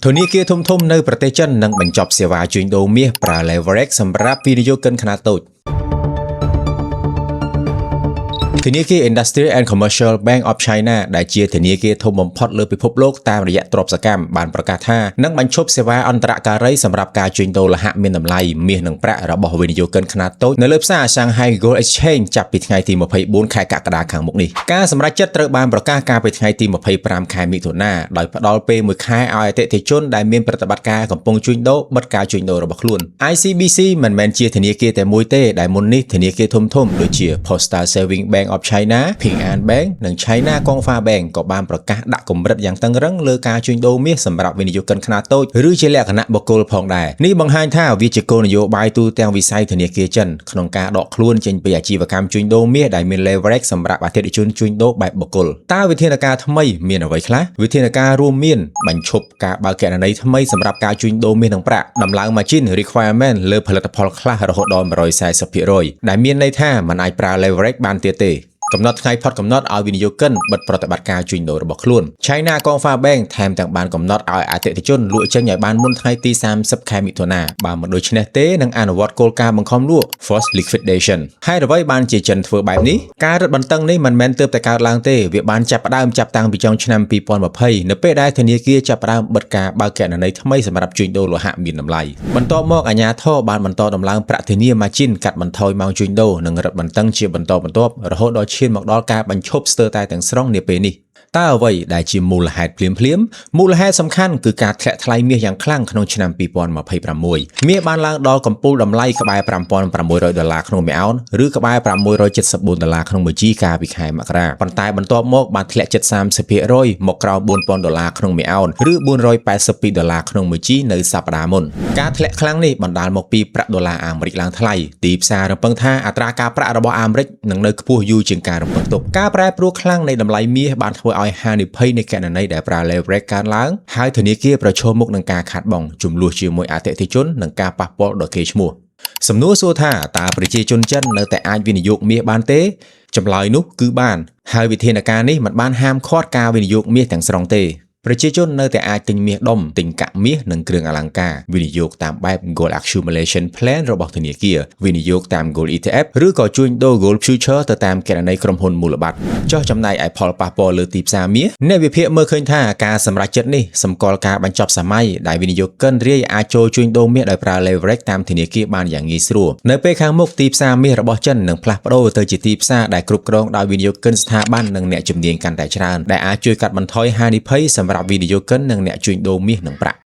ធនាគារធំៗនៅប្រទេសចិននឹងបញ្ចប់សេវាជួញដូរមាសប្រើ leverage សម្រាប់វិនិយោគិនខ្នាតតូច។ ធនាគារ Industrial and Commercial Bank of China ដែលជាធនាគារធំបំផុតលើពិភពលោកតាមរយៈទ្រព្យសកម្មបានប្រកាសថានឹងបញ្ឈប់សេវាអន្តរការីសម្រាប់ការជួញដូរលោហៈមានតម្លៃមាសនិងប្រាក់របស់វិនិយោគិនខ្នាតតូចនៅលើផ្សារ Shanghai Gold Exchange ចាប់ពីថ្ងៃទី24ខែកក្កដាខាងមុខនេះ។ការសម្រេចចិត្តត្រូវបានប្រកាសកាលពីថ្ងៃទី25ខែមិថុនាដោយផ្ដល់ពេលមួយខែឲ្យអតិថិជនដែលមានប្រតិបត្តិការកំពុងជួញដូរបិទការជួញដូររបស់ខ្លួន។ ICBC មិនមែនជាធនាគារតែមួយទេដែលមុននេះធនាគារធំៗដូចជា Postal Saving Bank of China, Ping An Bank និង China Guangfa Bank ក៏បានប្រកាសដាក់កម្រិតយ៉ាងតឹងរឹងលើការជួញដូរមាសសម្រាប់វិនិយោគិនខ្នាតតូចឬជាលក្ខណៈបុគ្គលផងដែរនេះបង្ហាញថាវាជាគោលនយោបាយទូទាំងវិស័យធនាគារចិនក្នុងការដកខ្លួនចេញពីអាជីវកម្មជួញដូរមាសដែលមាន leverage សម្រាប់អតិថិជនជួញដូរបែបបុគ្គលតើវិធានការថ្មីមានអ្វីខ្លះ?វិធានការរួមមានបញ្ឈប់ការបើកគណនីថ្មីសម្រាប់ការជួញដូរមាសនិងប្រាក់ដំឡើង margin requirement លើផលិតផលខ្លះរហូតដល់140%ដែលមានន័យថាមិនអាចប្រើ leverage បានទៀតទេកំណត់ថ្ងៃផុតកំណត់ឲ្យវិនិយោគិនបិទប្រតិបត្តិការជួញដូររបស់ខ្លួន China Guangfa Bank ថែមទាំងបានកំណត់ឲ្យអតិថិជនលក់ចេញឲ្យបានមុនថ្ងៃទី30ខែមិថុនាបើមិនដូច្នេះទេនឹងអនុវត្តគោលការណ៍បង្ខំលក់ forced liquidation។ ហើយអ្វីបានជាចិនធ្វើបែបនេះ?ការរឹតបន្តឹងនេះមិនមែនទើបតែកើតឡើងទេវាបានចាប់ផ្ដើមចាប់តាំងពីចុងឆ្នាំ2020នៅពេលដែលធនាគារចាប់ផ្ដើមបិទការបើកគណនីថ្មីសម្រាប់ជួញដូរលោហៈមានតម្លៃបន្ទាប់មកអាជ្ញាធរបានបន្តដំឡើងប្រាក់ធានា margin កាត់បន្ថយម៉ោងជួញដូរនិងរឹតបន្តឹងជាបន្តបន្ទាប់រហូតដល់ឈានមកដល់ការបញ្ឈប់ស្ទើរតែទាំងស្រុងនាពេលនេះ។តើអ្វីដែលជាមូលហេតុភ្លាមភ្លាមមូលហេតុសំខាន់គឺការធ្លាក់ថ្លៃមាសយ៉ាងខ្លាំងក្នុងឆ្នាំ2026មាសបានឡើងដល់កំពូលតម្លៃក្បែរ5600ដុល្លារក្នុងមួយអោនឬក្បែរ674ដុល្លារក្នុងមួយជីកាលពីខែមករាប៉ុន្តែបន្ទាប់មកបានធ្លាក់ជិត30%មកក្រោម4000ដុល្លារក្នុងមួយអោនឬ482ដុល្លារក្នុងមួយជីនៅសប្តាហ៍មុនការធ្លាក់ខ្លាំងនេះបណ្ដាលមកពីប្រាក់ដុល្លារអាមេរិកឡើងថ្លៃទីផ្សាររំពឹងថាអត្រាការប្រាក់របស់អាមេរិកនឹងនៅខ្ពស់យូរជាងការរំពឹងទុកការប្រែប្រួលខ្លាំងនៃតម្លៃមាសបានធ្វើឲ្យហានិភ័យនៃគណនីដែលប្រើ leverage កើនឡើងហើយធនាគារប្រឈមមុខនឹងការខាតបង់ជម្លោះជាមួយអតិថិជននិងការប៉ះពាល់ដល់កេរ្តិ៍ឈ្មោះសំណួរសួរថាតើប្រជាជនចិននៅតែអាចវិនិយោគមាសបានទេចម្លើយនោះគឺបានហើយវិធានការនេះមិនបានហាមឃាត់ការវិនិយោគមាសទាំងស្រុងទេប្រជាជននៅតែអាចទិញមាសដុំទិញកាក់មាសនិងគ្រឿងអលង្ការវិនិយោគតាមបែប Gold Accumulation Plan របស់ធនាគារវិនិយោគតាម Gold ETF ឬក៏ជួញដូរ Gold Future ទៅតាមគណនីក្រុមហ៊ុនមូលបត្រចុះចំណែកឯផលប៉ះពាល់លើទីផ្សារមាសអ្នកវិភាគមើលឃើញថាការសម្រេចចិត្តនេះសម្គាល់ការបញ្ចប់សម័យដែលវិនិយោគិនរាយអាចចូលជួញដូរមាសដោយប្រើ leverage តាមធនាគារបានយ៉ាងងាយស្រួលនៅពេលខាងមុខទីផ្សារមាសរបស់ចិននឹងផ្លាស់ប្ដូរទៅជាទីផ្សារដែលគ្រប់គ្រងដោយវិនិយោគិនស្ថាប័ននិងអ្នកជំនាញកាន់តែច្រើនដែលអាចជួយកាត់បន្ថយហានិភ័យសម្រាប់វិនិយោគិននិងអ្នកជួញដូរមាសនិងប្រាក់។